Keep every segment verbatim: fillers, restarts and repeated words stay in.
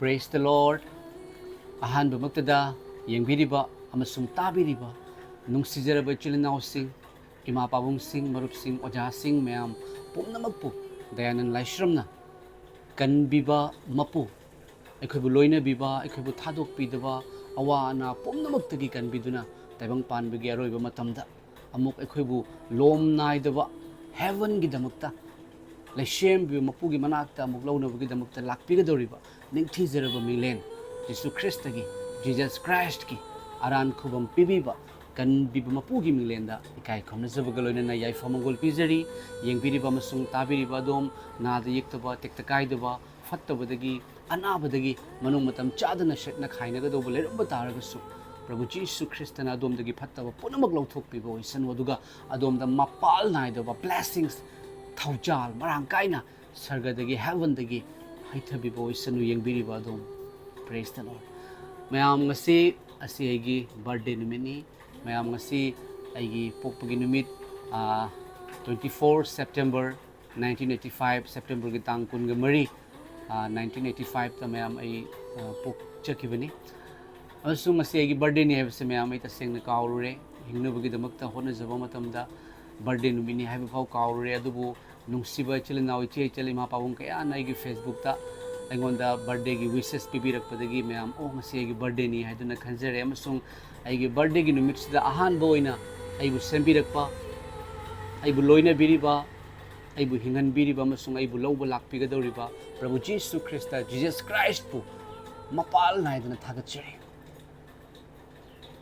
Praise the Lord. ꯑꯍꯥꯟꯕꯃꯛꯇꯗ ꯌꯦꯡꯕꯤꯔꯤꯕ ꯑꯃꯁꯨꯡ ꯇꯥꯕꯤꯔꯤꯕ ꯅꯨꯡꯁꯤꯖꯔꯕ ꯏꯆꯤꯜ ꯏꯅꯥꯎꯁꯤꯡ, ꯏꯃꯥ ꯄꯥꯕꯨꯡꯁꯤꯡ, ꯃꯔꯨꯞꯁꯤꯡ, ꯑꯣꯖꯥꯁꯤꯡ ꯃꯌꯥꯝ ꯄꯨꯝꯅꯃꯛꯄꯨ ꯗꯌꯥꯅꯟ ꯂꯥꯏꯁ꯭ꯔꯝꯅ ꯀꯟꯕꯤꯕ ꯃꯄꯨ, ꯑꯩꯈꯣꯏꯕꯨ ꯂꯣꯏꯅꯕꯤꯕ, ꯑꯩꯈꯣꯏꯕꯨ ꯊꯥꯗꯣꯛꯄꯤꯗꯕ, ꯑꯋꯥ ꯑꯅꯥ ꯄꯨꯝꯅꯃꯛꯇꯒꯤ ꯀꯟꯕꯤꯗꯨꯅ ꯇꯥꯏꯕꯪ ꯄꯥꯟꯕꯒꯤ ꯑꯔꯣꯏꯕ ꯃꯇꯝꯗ ꯑꯃꯨꯛ ꯑꯩꯈꯣꯏꯕꯨ ꯂꯣꯝ ꯅꯥꯏꯗꯕ ꯍꯦꯕꯟꯒꯤꯗꯃꯛꯇ ꯂꯩꯁꯦꯝꯕꯤꯕ ꯃꯄꯨꯒꯤ ꯃꯅꯥꯛꯇ ꯑꯃꯨꯛ ꯂꯧꯅꯕꯒꯤꯗꯃꯛꯇ ꯂꯥꯛꯄꯤꯒꯗꯧꯔꯤꯕ ꯅꯤꯡꯊꯤꯖꯔꯕ ꯃꯤꯡꯂꯦꯟ ꯖꯤꯁꯨ ꯈ꯭ꯔꯤꯁꯇꯒꯤ, Jesus Christꯀꯤ ꯑꯔꯥꯟ ꯈꯨꯕꯝ ꯄꯤꯕꯤꯕ ꯀꯟꯕꯤꯕ ꯃꯄꯨꯒꯤ ꯃꯤꯡꯂꯦꯟꯗ ꯏꯀꯥꯏ ꯈꯨꯝꯅꯖꯕꯒ ꯂꯣꯏꯅꯅ ꯌꯥꯏꯐ ꯃꯪꯒꯣꯜ ꯄꯤꯖꯔꯤ꯫ ꯌꯦꯡꯕꯤꯔꯤꯕ ꯑꯃꯁꯨꯡ ꯇꯥꯕꯤꯔꯤꯕ ꯑꯗꯣꯝ ꯅꯥꯗ ꯌꯦꯛꯇꯕ, ꯇꯦꯛꯇ ꯀꯥꯏꯗꯕ, ꯐꯠꯇꯕꯗꯒꯤ, ꯑꯅꯥꯕꯗꯒꯤ ꯃꯅꯨꯡ ꯃꯇꯝ ꯆꯥꯗꯅ ꯁꯦꯠꯅ ꯈꯥꯏꯅꯒꯗꯧꯕ ꯂꯩꯔꯝꯕ ꯇꯥꯔꯒꯁꯨ, ꯄ꯭ꯔꯚꯨ ꯖꯤꯁꯨ ꯈ꯭ꯔꯤꯁꯇꯅ ꯑꯗꯣꯝꯗꯒꯤ ꯐꯠꯇꯕ ꯄꯨꯝꯅꯃꯛ ꯂꯧꯊꯣꯛꯄꯤꯕ ꯑꯣꯏꯁꯅꯨ, ꯑꯗꯨꯒ ꯑꯗꯣꯝꯗ ꯃꯄꯥꯜ ꯅꯥꯏꯗꯕ blessings, ꯊꯧꯖꯥꯜ ꯃꯔꯥꯡ ꯀꯥꯏꯅ ꯁꯔꯒꯗꯒꯤ, ꯍꯦꯕꯟꯗꯒꯤ ꯍꯩꯊꯕꯤꯕ ꯑꯣꯏꯁꯅꯨ꯫ ꯌꯦꯡꯕꯤꯔꯤꯕ ꯑꯗꯣꯝ, Praise the Lord꯫ ꯃꯌꯥꯝ, ꯉꯁꯤ ꯑꯁꯤ ꯑꯩꯒꯤ birthday ꯅꯨꯃꯤꯠꯅꯤ꯫ ꯃꯌꯥꯝ, ꯉꯁꯤ ꯑꯩꯒꯤ ꯄꯣꯛꯄꯒꯤ ꯅꯨꯃꯤꯠ, twenty four September nineteen eighty five, Septemberꯒꯤ ꯇꯥꯡ ꯀꯨꯟꯒ ꯃꯔꯤ, nineteen eighty fiveꯇ ꯃꯌꯥꯝ ꯑꯩ, ꯑ, ꯄꯣꯛꯆꯈꯤꯕꯅꯤ꯫ ꯑꯃꯁꯨꯡ ꯉꯁꯤ ꯑꯩꯒꯤ birthdayꯅꯤ ꯍꯥꯏꯕꯁꯦ ꯃꯌꯥꯝ ꯑꯩ ꯇꯁꯦꯡꯅ ꯀꯥꯎꯔꯨꯔꯦ꯫ ꯍꯤꯡꯅꯕꯒꯤꯗꯃꯛꯇ ꯍꯣꯠꯅꯖꯕ ꯃꯇꯝꯗ birthday ꯅꯨꯃꯤꯠꯅꯤ ꯍꯥꯏꯕ ꯐꯥꯎ ꯀꯥꯎꯔꯨꯔꯦ꯫ ꯑꯗꯨꯕꯨ ꯅꯨꯡꯁꯤꯕ ꯏꯆꯤꯜ ꯏꯅꯥꯎ, ꯏꯆꯦ ꯏꯆꯜ, ꯏꯃꯥ ꯄꯥꯕꯨꯡ ꯀꯌꯥꯅ ꯑꯩꯒꯤ Facebookꯇ ꯑꯩꯉꯣꯟꯗ birthdayꯒꯤ wishes ꯄꯤꯕꯤꯔꯛꯄꯗꯒꯤ ꯃꯌꯥꯝ, "ꯑꯣ, ꯉꯁꯤ ꯑꯩꯒꯤ birthdayꯅꯤ" ꯍꯥꯏꯗꯨꯅ ꯈꯟꯖꯔꯦ꯫ ꯑꯃꯁꯨꯡ ꯑꯩꯒꯤ birthdayꯒꯤ ꯅꯨꯃꯤꯠꯁꯤꯗ ꯑꯍꯥꯟꯕ ꯑꯣꯏꯅ ꯑꯩꯕꯨ ꯁꯦꯝꯕꯤꯔꯛꯄ, ꯑꯩꯕꯨ ꯂꯣꯏꯅꯕꯤꯔꯤꯕ, ꯑꯩꯕꯨ ꯍꯤꯡꯍꯟꯕꯤꯔꯤꯕ ꯑꯃꯁꯨꯡ ꯑꯩꯕꯨ ꯂꯧꯕ ꯂꯥꯛꯄꯤꯒꯗꯧꯔꯤꯕ ꯄ꯭ꯔꯚꯨ ꯖꯤꯁꯨ ꯈ꯭ꯔꯤꯁꯇ, Jesus Christꯄꯨ ꯃꯄꯥꯜ ꯅꯥꯏꯗꯅ ꯊꯥꯒꯠꯆꯔꯤ꯫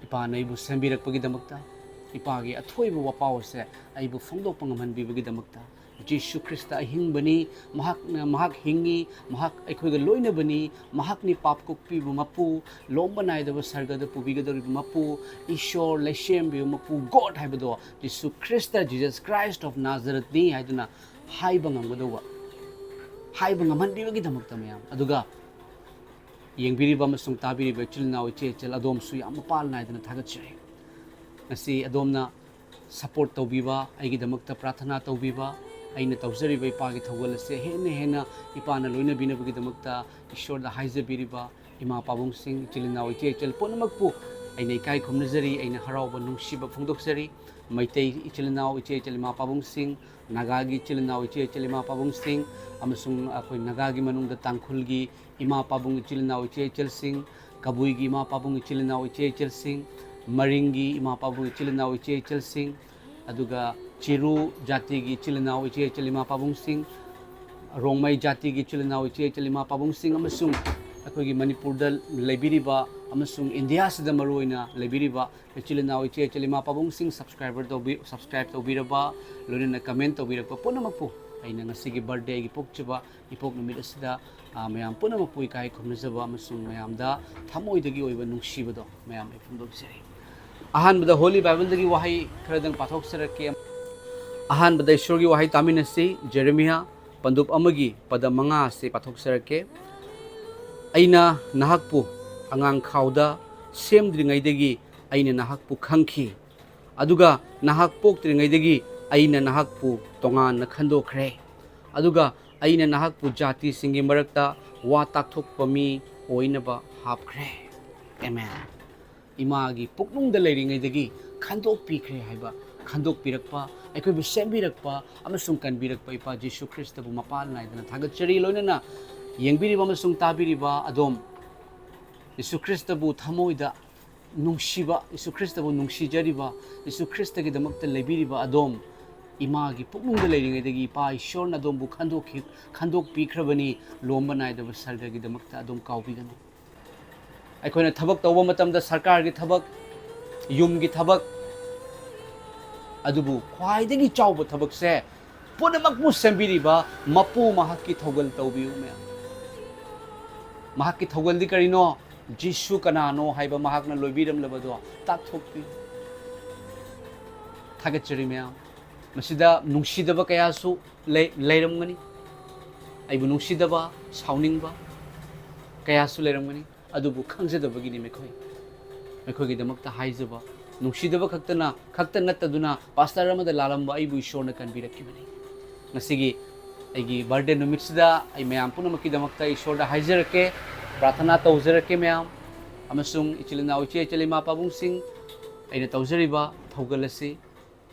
ꯏꯄꯥꯅ ꯑꯩꯕꯨ ꯁꯦꯝꯕꯤꯔꯛꯄꯒꯤꯗꯃꯛꯇ, ꯏꯄꯥꯒꯤ ꯑꯊꯣꯏꯕ ꯋꯥꯄꯥꯎ ꯑꯁꯦ ꯑꯩꯕꯨ ꯐꯣꯡꯗꯣꯛꯄ ꯉꯝꯍꯟꯕꯤꯕꯒꯤꯗꯃꯛꯇ, ꯖꯤꯁꯨ ꯈ꯭ꯔꯤꯁꯇ ꯑꯍꯤꯡꯕꯅꯤ, ꯃꯍꯥꯛꯅ, ꯃꯍꯥꯛ ꯍꯤꯡꯉꯤ, ꯃꯍꯥꯛ ꯑꯩꯈꯣꯏꯒ ꯂꯣꯏꯅꯕꯅꯤ, ꯃꯍꯥꯛꯅꯤ ꯄꯥꯞ ꯀꯣꯛꯄꯤꯕ ꯃꯄꯨ, ꯂꯣꯝꯕ ꯅꯥꯏꯗꯕ ꯁꯔꯒꯗ ꯄꯨꯕꯤꯒꯗꯧꯔꯤꯕ ꯃꯄꯨ, ꯏꯁꯣꯔ, ꯂꯩꯁꯦꯝꯕꯤꯕ ꯃꯄꯨ, God ꯍꯥꯏꯕꯗꯣ Jesus Christ, Jesus Christ of Nazarethꯅꯤ ꯍꯥꯏꯗꯨꯅ ꯍꯥꯏꯕ ꯉꯝꯒꯗꯧꯕ, ꯍꯥꯏꯕ ꯉꯝꯍꯟꯕꯤꯕꯒꯤꯗꯃꯛꯇ ꯃꯌꯥꯝ, ꯑꯗꯨꯒ ꯌꯦꯡꯕꯤꯔꯤꯕ ꯑꯃꯁꯨꯡ ꯇꯥꯕꯤꯔꯤꯕ ꯏꯆꯤꯜ ꯏꯅꯥꯎ, ꯏꯆꯦ ꯏꯆꯜ ꯑꯗꯣꯝꯁꯨ ꯌꯥꯝ ꯃꯄꯥꯜ ꯅꯥꯏꯗꯅ ꯊꯥꯒꯠꯆꯔꯤ꯫ ꯉꯁꯤ ꯑꯗꯣꯝꯅ support ꯇꯧꯕꯤꯕ, ꯑꯩꯒꯤꯗꯃꯛꯇ ꯄ꯭ꯔꯥꯊꯅꯥ ꯇꯧꯕꯤꯕ, ꯑꯩꯅ ꯇꯧꯖꯔꯤꯕ ꯏꯄꯥꯒꯤ ꯊꯧꯒꯜ ꯑꯁꯦ ꯍꯦꯟꯅ ꯍꯦꯟꯅ ꯏꯄꯥꯅ ꯂꯣꯏꯅꯕꯤꯅꯕꯒꯤꯗꯃꯛꯇ ꯏꯁꯣꯔꯗ ꯍꯥꯏꯖꯕꯤꯔꯤꯕ ꯏꯃꯥ ꯄꯥꯕꯨꯡꯁꯤꯡ, ꯏꯆꯤꯜ ꯏꯅꯥꯎ, ꯏꯆꯦ ꯏꯆꯜ ꯄꯨꯝꯅꯃꯛꯄꯨ ꯑꯩꯅ ꯏꯀꯥꯏ ꯈꯨꯝꯅꯖꯔꯤ, ꯑꯩꯅ ꯍꯔꯥꯎꯕ ꯅꯨꯡꯁꯤꯕ ꯐꯣꯡꯗꯣꯛꯆꯔꯤ꯫ ꯃꯩꯇꯩ ꯏꯆꯤꯜ ꯏꯅꯥꯎ, ꯏꯆꯦ ꯏꯆꯜ, ꯏꯃꯥ ꯄꯥꯕꯨꯡꯁꯤꯡ, ꯅꯥꯒꯥꯒꯤ ꯏꯆꯤꯜ ꯏꯅꯥꯎ, ꯏꯆꯦ ꯏꯆꯜ, ꯏꯃꯥ ꯄꯥꯕꯨꯡꯁꯤꯡ, ꯑꯃꯁꯨꯡ ꯑꯩꯈꯣꯏ ꯅꯥꯒꯥꯒꯤ ꯃꯅꯨꯡꯗ ꯇꯥꯡꯈꯨꯜꯒꯤ ꯏꯃꯥ ꯄꯥꯕꯨꯡ ꯏꯆꯤꯜ ꯏꯅꯥꯎ, ꯏꯆꯦ ꯏꯆꯜꯁꯤꯡ, ꯀꯕꯨꯏꯒꯤ ꯏꯃꯥ ꯄꯥꯕꯨꯡ ꯏꯆꯤꯜ ꯏꯅꯥꯎ, ꯏꯆꯦ ꯏꯆꯜꯁꯤꯡ, ꯃꯔꯤꯡꯒꯤ ꯏꯃꯥ ꯄꯥꯕꯨꯡ ꯏꯆꯤꯜ ꯏꯅꯥꯎ, ꯏꯆꯦ ꯏꯆꯜꯁꯤꯡ, ꯑꯗꯨꯒ ꯆꯤꯔꯨ ꯖꯥꯇꯤꯒꯤ ꯏꯆꯤꯜ ꯏꯅꯥꯎ, ꯏꯆꯦ ꯏꯆꯜ, ꯏꯃꯥ ꯄꯥꯕꯨꯡꯁꯤꯡ, ꯔꯣꯡꯃꯩ ꯖꯥꯇꯤꯒꯤ ꯏꯆꯤꯜ ꯏꯅꯥꯎ, ꯏꯆꯦ ꯏꯆꯜ, ꯏꯃꯥ ꯄꯥꯕꯨꯡꯁꯤꯡ, ꯑꯃꯁꯨꯡ ꯑꯩꯈꯣꯏꯒꯤ ꯃꯅꯤꯄꯨꯔꯗ ꯂꯩꯕꯤꯔꯤꯕ ꯑꯃꯁꯨꯡ ꯏꯟꯗꯤꯌꯥꯁꯤꯗ ꯃꯔꯨꯑꯣꯏꯅ ꯂꯩꯕꯤꯔꯤꯕ ꯏꯆꯤꯜ ꯏꯅꯥꯎ, ꯏꯆꯦ ꯏꯆꯜ, ꯏꯃꯥ ꯄꯥꯕꯨꯡꯁꯤꯡ, subscriber ꯇꯧꯕꯤ-, subscribe ꯇꯧꯕꯤꯔꯕ, ꯂꯣꯏꯅꯅ comment ꯇꯧꯕꯤꯔꯛꯄ ꯄꯨꯝꯅꯃꯛꯄꯨ ꯑꯩꯅ ꯉꯁꯤꯒꯤ birthday ꯑꯩꯒꯤ ꯄꯣꯛꯆꯕ ꯏꯄꯣꯛ ꯅꯨꯃꯤꯠ ꯑꯁꯤꯗ, ꯑ, ꯃꯌꯥꯝ ꯄꯨꯝꯅꯃꯛꯄꯨ ꯏꯀꯥꯏ ꯈꯨꯝꯅꯖꯕ ꯑꯃꯁꯨꯡ ꯃꯌꯥꯝꯗ ꯊꯃꯣꯏꯗꯒꯤ ꯑꯣꯏꯕ ꯅꯨꯡꯁꯤꯕꯗꯣ ꯃꯌꯥꯝ ꯑꯩ ꯐꯣꯡꯗꯣꯛꯆꯔꯤ꯫ ꯑꯍꯥꯟꯕꯗ Holy Bibleꯗꯒꯤ ꯋꯥꯍꯩ ꯈꯔꯗꯪ ꯄꯥꯊꯣꯛꯆꯔꯛꯀꯦ꯫ ꯑꯍꯥꯟꯕꯗ ꯏꯁꯣꯔꯒꯤ ꯋꯥꯍꯩ ꯇꯥꯃꯤꯟꯅꯁꯤ, ꯖꯦꯔꯦꯃꯤꯌꯥ ꯄꯟꯗꯨꯞ ꯑꯃꯒꯤ ꯄꯗ ꯃꯉꯥ ꯑꯁꯤ ꯄꯥꯊꯣꯛꯆꯔꯛꯀꯦ꯫ "ꯑꯩꯅ ꯅꯍꯥꯛꯄꯨ ꯑꯉꯥꯡꯈꯥꯎꯗ ꯁꯦꯝꯗ꯭ꯔꯤꯉꯩꯗꯒꯤ ꯑꯩꯅ ꯅꯍꯥꯛꯄꯨ ꯈꯪꯈꯤ, ꯑꯗꯨꯒ ꯅꯍꯥꯛ ꯄꯣꯛꯇ꯭ꯔꯤꯉꯩꯗꯒꯤ ꯑꯩꯅ ꯅꯍꯥꯛꯄꯨ ꯇꯣꯉꯥꯟꯅ ꯈꯟꯗꯣꯛꯈ꯭ꯔꯦ, ꯑꯗꯨꯒ ꯑꯩꯅ ꯅꯍꯥꯛꯄꯨ ꯖꯥꯇꯤꯁꯤꯡꯒꯤ ꯃꯔꯛꯇ ꯋꯥ ꯇꯥꯛꯊꯣꯛꯄ ꯃꯤ ꯑꯣꯏꯅꯕ ꯍꯥꯞꯈ꯭ꯔꯦ꯫" ꯑꯦꯃꯦꯟ꯫ ꯏꯃꯥꯒꯤ ꯄꯨꯛꯅꯨꯡꯗ ꯂꯩꯔꯤꯉꯩꯗꯒꯤ ꯈꯟꯗꯣꯛꯄꯤꯈ꯭ꯔꯦ ꯍꯥꯏꯕ, ꯈꯟꯗꯣꯛꯄꯤꯔꯛꯄ, ꯑꯩꯈꯣꯏꯕꯨ ꯁꯦꯝꯕꯤꯔꯛꯄ ꯑꯃꯁꯨꯡ ꯀꯟꯕꯤꯔꯛꯄ ꯏꯄꯥ ꯖꯤꯁꯨ ꯈ꯭ꯔꯤꯁꯇꯕꯨ ꯃꯄꯥꯜ ꯅꯥꯏꯗꯅ ꯊꯥꯒꯠꯆꯔꯤ꯫ ꯂꯣꯏꯅꯅ ꯌꯦꯡꯕꯤꯔꯤꯕ ꯑꯃꯁꯨꯡ ꯇꯥꯕꯤꯔꯤꯕ ꯑꯗꯣꯝ, ꯖꯤꯁꯨ ꯈ꯭ꯔꯤꯁꯇꯕꯨ ꯊꯃꯣꯏꯗ ꯅꯨꯡꯁꯤꯕ, ꯖꯤꯁꯨ ꯈ꯭ꯔꯤꯁꯇꯕꯨ ꯅꯨꯡꯁꯤꯖꯔꯤꯕ, ꯖꯤꯁꯨ ꯈ꯭ꯔꯤꯁꯇꯒꯤꯗꯃꯛꯇ ꯂꯩꯕꯤꯔꯤꯕ ꯑꯗꯣꯝ, ꯏꯃꯥꯒꯤ ꯄꯨꯛꯅꯨꯡꯗ ꯂꯩꯔꯤꯉꯩꯗꯒꯤ ꯏꯄꯥ ꯏꯁꯣꯔꯅ ꯑꯗꯣꯝꯕꯨ ꯈꯟꯗꯣꯛꯈꯤ-, ꯈꯟꯗꯣꯛꯄꯤꯈ꯭ꯔꯕꯅꯤ, ꯂꯣꯝꯕ ꯅꯥꯏꯗꯕ ꯁꯔꯒꯒꯤꯗꯃꯛꯇ ꯑꯗꯣꯝ ꯀꯥꯎꯕꯤꯒꯅꯨ꯫ ꯑꯩꯈꯣꯏꯅ ꯊꯕꯛ ꯇꯧꯕ ꯃꯇꯝꯗ ꯁꯔꯀꯥꯔꯒꯤ ꯊꯕꯛ, ꯌꯨꯝꯒꯤ ꯊꯕꯛ, ꯑꯗꯨꯕꯨ ꯈ꯭ꯋꯥꯏꯗꯒꯤ ꯆꯥꯎꯕ ꯊꯕꯛꯁꯦ ꯄꯨꯝꯅꯃꯛꯄꯨ ꯁꯦꯝꯕꯤꯔꯤꯕ ꯃꯄꯨ ꯃꯍꯥꯛꯀꯤ ꯊꯧꯒꯜ ꯇꯧꯕꯤꯌꯨ ꯃꯌꯥꯝ꯫ ꯃꯍꯥꯛꯀꯤ ꯊꯧꯒꯜꯗꯤ ꯀꯔꯤꯅꯣ? ꯖꯤꯁꯨ ꯀꯅꯥꯅꯣ ꯍꯥꯏꯕ ꯃꯍꯥꯛꯅ ꯂꯣꯏꯕꯤꯔꯝꯂꯕꯗꯣ ꯇꯥꯛꯊꯣꯛꯄꯤꯌꯨ꯫ ꯊꯥꯒꯠꯆꯔꯤ ꯃꯌꯥꯝ꯫ ꯃꯁꯤꯗ ꯅꯨꯡꯁꯤꯗꯕ ꯀꯌꯥꯁꯨ ꯂꯩ-, ꯂꯩꯔꯝꯒꯅꯤ꯫ ꯑꯩꯕꯨ ꯅꯨꯡꯁꯤꯗꯕ, ꯁꯥꯎꯅꯤꯡꯕ ꯀꯌꯥꯁꯨ ꯂꯩꯔꯝꯒꯅꯤ꯫ ꯑꯗꯨꯕꯨ ꯈꯪꯖꯗꯕꯒꯤꯅꯤ ꯃꯈꯣꯏ꯫ ꯃꯈꯣꯏꯒꯤꯗꯃꯛꯇ ꯍꯥꯏꯖꯕ, ꯅꯨꯡꯁꯤꯗꯕ ꯈꯛꯇꯅ, ꯈꯛꯇ ꯅꯠꯇꯗꯨꯅ ꯄꯥꯁꯇꯔ ꯑꯃꯗ ꯂꯥꯜꯂꯝꯕ ꯑꯩꯕꯨ ꯏꯁꯣꯔꯅ ꯀꯟꯕꯤꯔꯛꯈꯤꯕꯅꯤ꯫ ꯉꯁꯤꯒꯤ ꯑꯩꯒꯤ ꯕꯥꯔꯗꯦ ꯅꯨꯃꯤꯠꯁꯤꯗ ꯑꯩ ꯃꯌꯥꯝ ꯄꯨꯝꯅꯃꯛꯀꯤꯗꯃꯛꯇ ꯏꯁꯣꯔꯗ ꯍꯥꯏꯖꯔꯛꯀꯦ, ꯄ꯭ꯔꯥꯊꯅꯥ ꯇꯧꯖꯔꯛꯀꯦ ꯃꯌꯥꯝ꯫ ꯑꯃꯁꯨꯡ ꯏꯆꯤꯜ ꯏꯅꯥꯎ, ꯏꯆꯦ ꯏꯆꯜ, ꯏꯃꯥ ꯄꯥꯕꯨꯡꯁꯤꯡ, ꯑꯩꯅ ꯇꯧꯖꯔꯤꯕ ꯊꯧꯒꯜ ꯑꯁꯤ,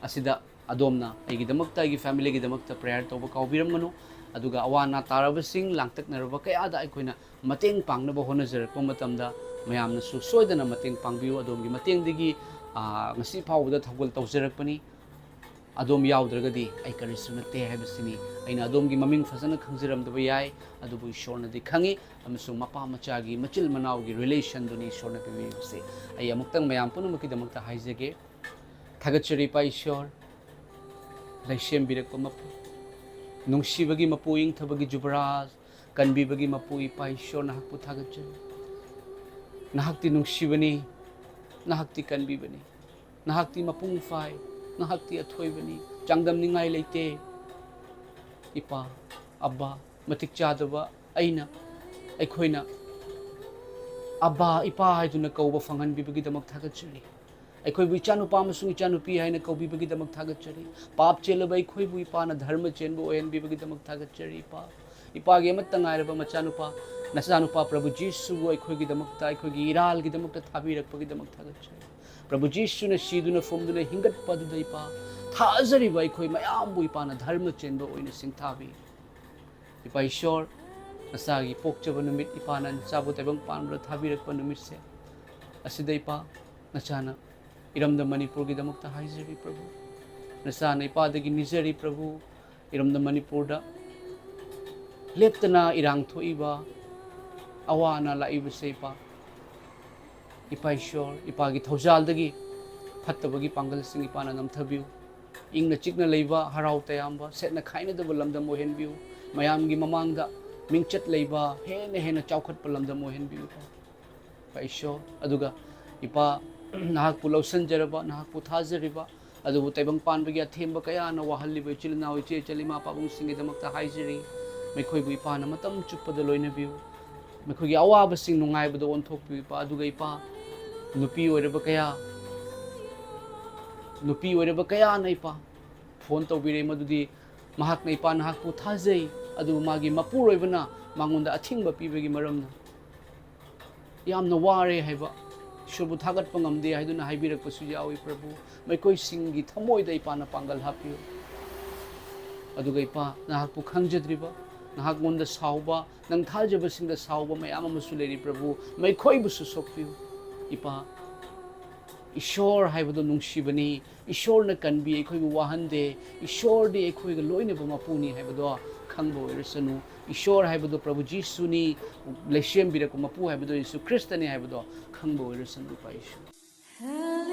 ꯑꯁꯤꯗ ꯑꯗꯣꯝꯅ ꯑꯩꯒꯤꯗꯃꯛꯇ, ꯑꯩꯒꯤ ꯐꯦꯃꯤꯂꯤꯒꯤꯗꯃꯛꯇ ꯄ꯭ꯔꯦꯌꯔ ꯇꯧꯕ ꯀꯥꯎꯕꯤꯔꯝꯒꯅꯨ꯫ ꯑꯗꯨꯒ ꯑꯋꯥ ꯑꯅꯥ ꯇꯥꯔꯕꯁꯤꯡ, ꯂꯥꯡꯇꯛꯅꯔꯕ ꯀꯌꯥꯗ ꯑꯩꯈꯣꯏꯅ ꯃꯇꯦꯡ ꯄꯥꯡꯅꯕ ꯍꯣꯠꯅꯖꯔꯛꯄ ꯃꯇꯝꯗ ꯃꯌꯥꯝꯅꯁꯨ ꯁꯣꯏꯗꯅ ꯃꯇꯦꯡ ꯄꯥꯡꯕꯤꯌꯨ꯫ ꯑꯗꯣꯝꯒꯤ ꯃꯇꯦꯡꯗꯒꯤ, ꯑꯥ, ꯉꯁꯤ ꯐꯥꯎꯕꯗ ꯊꯧꯒꯜ ꯇꯧꯖꯔꯛꯄꯅꯤ꯫ ꯑꯗꯣꯝ ꯌꯥꯎꯗ꯭ꯔꯒꯗꯤ ꯑꯩ ꯀꯔꯤꯁꯨ ꯅꯠꯇꯦ ꯍꯥꯏꯕꯁꯤꯅꯤ꯫ ꯑꯩꯅ ꯑꯗꯣꯝꯒꯤ ꯃꯃꯤꯡ ꯐꯖꯅ ꯈꯪꯖꯔꯝꯗꯕ ꯌꯥꯏ, ꯑꯗꯨꯕꯨ ꯏꯁꯣꯔꯅꯗꯤ ꯈꯪꯉꯤ, ꯑꯃꯁꯨꯡ ꯃꯄꯥ ꯃꯆꯥꯒꯤ, ꯃꯆꯤꯜ ꯃꯅꯥꯎꯒꯤ ꯔꯤꯂꯦꯁꯟꯗꯨꯅꯤ ꯏꯁꯣꯔꯅ ꯄꯤꯕꯤꯔꯤꯕꯁꯦ꯫ ꯑꯩ ꯑꯃꯨꯛꯇꯪ ꯃꯌꯥꯝ ꯄꯨꯝꯅꯃꯛꯀꯤꯗꯃꯛꯇ ꯍꯥꯏꯖꯒꯦ꯫ ꯊꯥꯒꯠꯆꯔꯤ ꯏꯄꯥ ꯏꯁꯣꯔ, ꯂꯩꯁꯦꯝꯕꯤꯔꯛꯄ ꯃꯄꯨ, ꯅꯨꯡꯁꯤꯕꯒꯤ ꯃꯄꯨ, ꯏꯪꯊꯕꯒꯤ ꯖꯨꯕꯔꯥꯖ, ꯀꯟꯕꯤꯕꯒꯤ ꯃꯄꯨ ꯏꯄꯥ ꯏꯁꯣꯔ, ꯅꯍꯥꯛꯄꯨ ꯊꯥꯒꯠꯆꯔꯤ꯫ ꯅꯍꯥꯛꯇꯤ ꯅꯨꯡꯁꯤꯕꯅꯤ, ꯅꯍꯥꯛꯇꯤ ꯀꯟꯕꯤꯕꯅꯤ, ꯅꯍꯥꯛꯇꯤ ꯃꯄꯨꯡ ꯐꯥꯏ, ꯅꯍꯥꯛꯇꯤ ꯑꯊꯣꯏꯕꯅꯤ, ꯆꯥꯡꯗꯝꯅꯤꯡꯉꯥꯏ ꯂꯩꯇꯦ꯫ ꯏꯄꯥ, ꯑꯕꯥ, ꯃꯇꯤꯛ ꯆꯥꯗꯕ ꯑꯩꯅ, ꯑꯩꯈꯣꯏꯅ ꯑꯕꯥ, ꯏꯄꯥ ꯍꯥꯏꯗꯨꯅ ꯀꯧꯕ ꯐꯪꯍꯟꯕꯤꯕꯒꯤꯗꯃꯛ ꯊꯥꯒꯠꯆꯔꯤ꯫ ꯑꯩꯈꯣꯏꯕꯨ ꯏꯆꯥꯅꯨꯄꯥ ꯑꯃꯁꯨꯡ ꯏꯆꯥꯅꯨꯄꯤ ꯍꯥꯏꯅ ꯀꯧꯕꯤꯕꯒꯤꯗꯃꯛ ꯊꯥꯒꯠꯆꯔꯤ꯫ ꯄꯥꯞ ꯆꯦꯜꯂꯕ ꯑꯩꯈꯣꯏꯕꯨ ꯏꯄꯥꯅ ꯙꯔꯃ ꯆꯦꯟꯕ ꯑꯣꯏꯍꯟꯕꯤꯕꯒꯤꯗꯃꯛ ꯊꯥꯒꯠꯆꯔꯤ, ꯏꯄꯥ꯫ ꯏꯄꯥꯒꯤ ꯑꯃꯠꯇ ꯉꯥꯏꯔꯕ ꯃꯆꯥꯅꯨꯄꯥ, ꯅꯆꯥꯅꯨꯄꯥ ꯄ꯭ꯔꯚꯨ ꯖꯤꯁꯨꯕꯨ ꯑꯩꯈꯣꯏꯒꯤꯗꯃꯛꯇ, ꯑꯩꯈꯣꯏꯒꯤ ꯏꯔꯥꯜꯒꯤꯗꯃꯛꯇ ꯊꯥꯕꯤꯔꯛꯄꯒꯤꯗꯃꯛ ꯊꯥꯒꯠꯆꯔꯤ꯫ ꯄ꯭ꯔꯚꯨ ꯖꯤꯁꯨꯅ ꯁꯤꯗꯨꯅ ꯐꯨꯝꯗꯨꯅ ꯍꯤꯡꯒꯠꯄ ꯑꯗꯨꯗ, ꯏꯄꯥ, ꯊꯥꯖꯔꯤꯕ ꯑꯩꯈꯣꯏ ꯃꯌꯥꯝꯕꯨ ꯏꯄꯥꯅ ꯙꯔꯃ ꯆꯦꯟꯕ ꯑꯣꯏꯅ ꯁꯤꯡꯊꯥꯕꯤ꯫ ꯏꯄꯥ ꯏꯁꯣꯔ, ꯅꯆꯥꯒꯤ ꯄꯣꯛꯆꯕ ꯅꯨꯃꯤꯠ, ꯏꯄꯥꯅ ꯅꯆꯥꯕꯨ ꯇꯥꯏꯕꯪ ꯄꯥꯟꯕꯗ ꯊꯥꯕꯤꯔꯛꯄ ꯅꯨꯃꯤꯠꯁꯦ, ꯑꯁꯤꯗ, ꯏꯄꯥ, ꯅꯆꯥꯅ ꯏꯔꯝꯗꯝ ꯃꯅꯤꯄꯨꯔꯒꯤꯗꯃꯛꯇ ꯍꯥꯏꯖꯔꯤ, ꯄ꯭ꯔꯚꯨ꯫ ꯅꯆꯥꯅ ꯏꯄꯥꯗꯒꯤ ꯅꯤꯖꯔꯤ, ꯄ꯭ꯔꯚꯨ꯫ ꯏꯔꯝꯗꯝ ꯃꯅꯤꯄꯨꯔꯗ ꯂꯦꯞꯇꯅ ꯏꯔꯥꯡ ꯊꯣꯛꯏꯕ, ꯑꯋꯥ ꯑꯅꯥ ꯂꯥꯛꯏꯕꯁꯦ, ꯏꯄꯥ, ꯏꯄꯥ ꯏꯁꯣꯔ, ꯏꯄꯥꯒꯤ ꯊꯧꯖꯥꯜꯗꯒꯤ ꯐꯠꯇꯕꯒꯤ ꯄꯥꯡꯒꯜꯁꯤꯡ ꯏꯄꯥꯅ ꯅꯝꯊꯕꯤꯌꯨ꯫ ꯏꯪꯅ ꯆꯤꯛꯅ ꯂꯩꯕ, ꯍꯔꯥꯎ ꯇꯌꯥꯝꯕ, ꯁꯦꯠꯅ ꯈꯥꯏꯅꯗꯕ ꯂꯝꯗꯝ ꯑꯣꯏꯍꯟꯕꯤꯌꯨ꯫ ꯃꯌꯥꯝꯒꯤ ꯃꯃꯥꯡꯗ ꯃꯤꯡꯆꯠ ꯂꯩꯕ, ꯍꯦꯟꯅ ꯍꯦꯟꯅ ꯆꯥꯎꯈꯠꯄ ꯂꯝꯗꯝ ꯑꯣꯏꯍꯟꯕꯤꯌꯨ, ꯏꯄꯥ ꯏꯁꯣꯔ꯫ ꯑꯗꯨꯒ, ꯏꯄꯥ, ꯅꯍꯥꯛꯄꯨ ꯂꯧꯁꯤꯟꯖꯔꯕ, ꯅꯍꯥꯛꯄꯨ ꯊꯥꯖꯔꯤꯕ, ꯑꯗꯨꯕꯨ ꯇꯥꯏꯕꯪ ꯄꯥꯟꯕꯒꯤ ꯑꯊꯦꯝꯕ ꯀꯌꯥꯅ ꯋꯥꯍꯜꯂꯤꯕ ꯏꯆꯤꯜ ꯏꯅꯥꯎ, ꯏꯆꯦ ꯏꯆꯜ, ꯏꯃꯥ ꯄꯥꯕꯨꯡꯁꯤꯡꯒꯤꯗꯃꯛꯇ ꯍꯥꯏꯖꯔꯤ꯫ ꯃꯈꯣꯏꯕꯨ ꯏꯄꯥꯅ ꯃꯇꯝ ꯆꯨꯞꯄꯗ ꯂꯣꯏꯅꯕꯤꯌꯨ꯫ ꯃꯈꯣꯏꯒꯤ ꯑꯋꯥꯕꯁꯤꯡ ꯅꯨꯡꯉꯥꯏꯕꯗ ꯑꯣꯟꯊꯣꯛꯄꯤꯌꯨ, ꯏꯄꯥ꯫ ꯑꯗꯨꯒ, ꯏꯄꯥ, ꯅꯨꯄꯤ ꯑꯣꯏꯔꯕ ꯀꯌꯥ, ꯅꯨꯄꯤ ꯑꯣꯏꯔꯕ ꯀꯌꯥꯅ, ꯏꯄꯥ, ꯐꯣꯟ ꯇꯧꯕꯤꯔꯛꯏ, ꯃꯗꯨꯗꯤ ꯃꯍꯥꯛꯅ, "ꯏꯄꯥ, ꯅꯍꯥꯛꯄꯨ ꯊꯥꯖꯩ," ꯑꯗꯨꯕꯨ ꯃꯥꯒꯤ ꯃꯄꯨꯔꯣꯏꯕꯅ ꯃꯉꯣꯟꯗ ꯑꯊꯤꯡꯕ ꯄꯤꯕꯒꯤ ꯃꯔꯝꯅ ꯌꯥꯝꯅ ꯋꯥꯔꯦ ꯍꯥꯏꯕ, ꯏꯁꯣꯔꯕꯨ ꯊꯥꯒꯠꯄ ꯉꯝꯗꯦ ꯍꯥꯏꯗꯨꯅ ꯍꯥꯏꯕꯤꯔꯛꯄꯁꯨ ꯌꯥꯎꯏ꯫ ꯄ꯭ꯔꯚꯨ, ꯃꯈꯣꯏꯁꯤꯡꯒꯤ ꯊꯃꯣꯏꯗ, ꯏꯄꯥ, ꯅꯄꯥꯡꯒꯜ ꯍꯥꯞꯄꯤꯌꯨ꯫ ꯑꯗꯨꯒ, ꯏꯄꯥ, ꯅꯍꯥꯛꯄꯨ ꯈꯪꯖꯗ꯭ꯔꯤꯕ, ꯅꯍꯥꯛꯉꯣꯟꯗ ꯁꯥꯎꯕ, ꯅꯪ ꯊꯥꯖꯕꯁꯤꯡꯗ ꯁꯥꯎꯕ ꯃꯌꯥꯝ ꯑꯃꯁꯨ ꯂꯩꯔꯤ꯫ ꯄ꯭ꯔꯚꯨ, ꯃꯈꯣꯏꯕꯨꯁꯨ ꯁꯣꯛꯄꯤꯌꯨ꯫ ꯏꯄꯥ, ꯏꯁꯣꯔ ꯍꯥꯏꯕꯗꯣ ꯅꯨꯡꯁꯤꯕꯅꯤ꯫ ꯏꯁꯣꯔꯅ ꯀꯟꯕꯤ, ꯑꯩꯈꯣꯏꯕꯨ ꯋꯥꯍꯟꯗꯦ꯫ ꯏꯁꯣꯔꯗꯤ ꯑꯩꯈꯣꯏꯒ ꯂꯣꯏꯅꯕ ꯃꯄꯨꯅꯤ ꯍꯥꯏꯕꯗꯣ ꯈꯪꯕ ꯑꯣꯏꯔꯁꯅꯨ꯫ ꯏꯁꯣꯔ ꯍꯥꯏꯕꯗꯣ ꯄ꯭ꯔꯚꯨ ꯖꯤꯁꯨꯅꯤ, ꯂꯩꯁꯦꯝꯕꯤꯔꯛꯄ ꯃꯄꯨ ꯍꯥꯏꯕꯗꯣ ꯌꯤꯁꯨ ꯈ꯭ꯔꯤꯁꯇꯅꯤ ꯍꯥꯏꯕꯗꯣ ꯈꯪꯕ ꯑꯣꯏꯔꯁꯅꯨ, ꯏꯄꯥ ꯏꯁꯣꯔ꯫